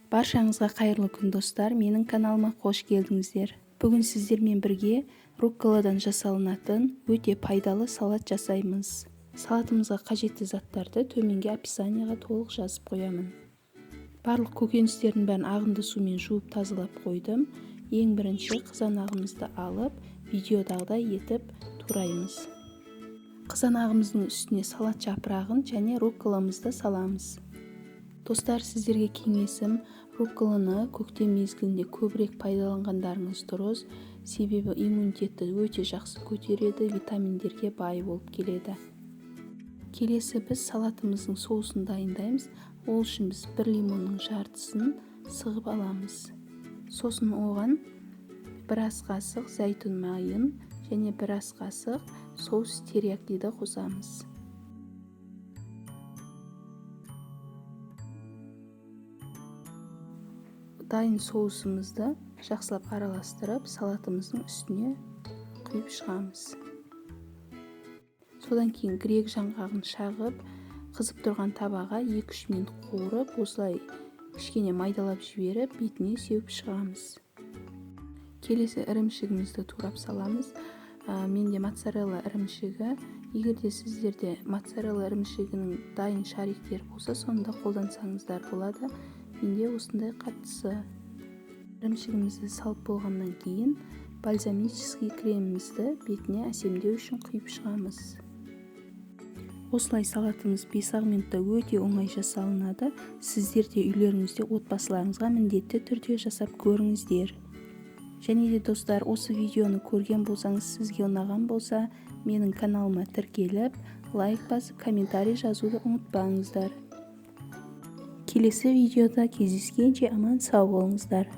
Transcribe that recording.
Баршаңызға қайырлы күн, достар! Менің каналыма қош келдіңіздер. Бүгін сіздермен бірге рукколадан жасалынатын өте пайдалы салат жасаймыз. Салатымызға қажетті заттарды төменгі описанияға толық жазып қоямын. Барлық көкөністердің бәрін ағынды сумен жуып тазалап қойдым. Ең бірінші қызанағымызды алып, видеодағыдай етіп тураймыз. Қызанағымыздың үстіне салат жапырағын және рукколамызды саламыз. Достар, сіздерге кеңесім, рукколаны көктем мезгілінде көбірек пайдаланғандарыңыз дұрыс, себебі иммунитетті өте жақсы көтереді, витаминдерге бай болып келеді. Келесі біз салатымыздың соусын дайындаймыз. Ол үшін біз бір лимонның жартысын сығып аламыз. Сосын оған бір ас қасық зәйтүн майын және бір ас қасық соус териякиді қосамыз. Дайын соусымызды жақсылап араластырып, салатымыздың үстіне құйып шығамыз. Содан кейін грек жаңғағын шағып, қызып тұрған табаға 2-3 минут қуырып, осылай кішкене майдалап жіберіп, бетіне сеуіп шығамыз. Келесі ірімшігімізді турап саламыз. Менде моцарелла ірімшігі. Егер де сіздерде моцарелла ірімшігінің дайын шариктері болса, соны да қолдансаңыздар болады. Менде осындай қаттысы. Ірімшігімізді салып болғаннан кейін бальзамический кремімізді бетіне әсемдеу үшін құйып шығамыз. Осылай салатымыз 5-ақ минутта өте оңай жасалынады. Сіздер де үйлеріңізде отбасыларыңызға міндетті түрде жасап көріңіздер. Және де, достар, осы видеоны көрген болсаңыз, сізге ұнаған болса, менің каналыма тіркеліп, лайк басып, комментарий жазуды ұмытпаңыздар. Келесі видеода кездескенше аман сау болыңыздар.